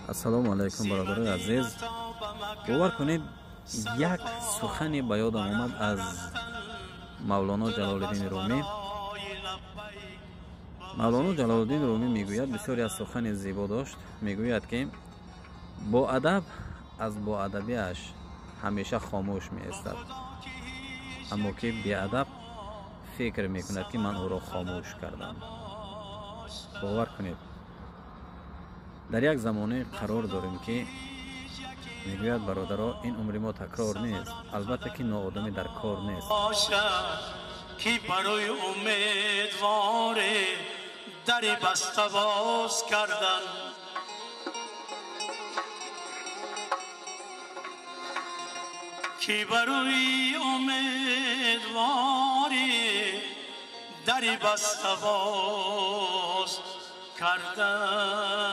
Ассалому алайкум, бародарои азиз. Бовар кунед, як сухане ба ёдам омад аз Мавлоно Ҷалолиддини Румӣ. Мавлоно Ҷалолиддин Румӣ мегӯяд, бисёре аз сухани зебо дошт, мегӯяд, ки боадаб аз боадабиаш ҳамеша хомӯш меистад, аммо ки беадаб фикр мекунад, ки ман ӯро хомӯш кардам. Бовар кунед, дар як замоне қарор дорем, ки мегӯяд, бародаро, ин умри мо такрор нест, албатта ки ноодамӣ дар кор нест. Ки барои умедворе дари баста боз кардан, ки барои умедворе дари баста боз кардан.